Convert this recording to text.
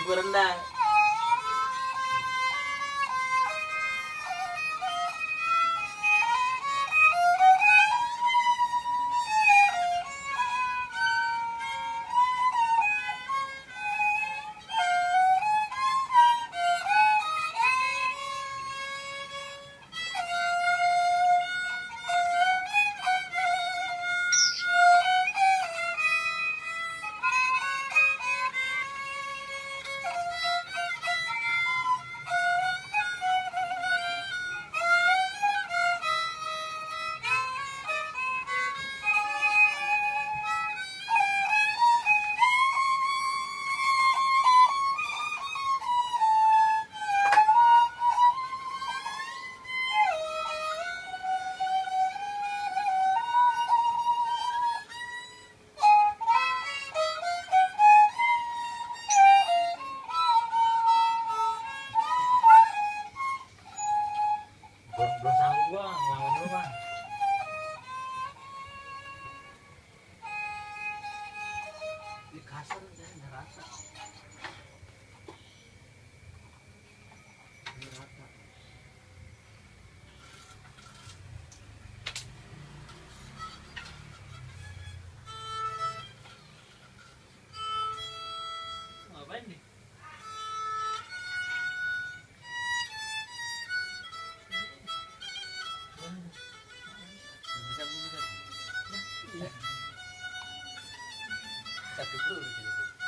berenang. Belum sanggup gua ngelawan lu bang. Di kasar saya nggak rasa. Nggak rata. Ngapain nih? Bisa gue bisa. Iya. Satu dulu di sini.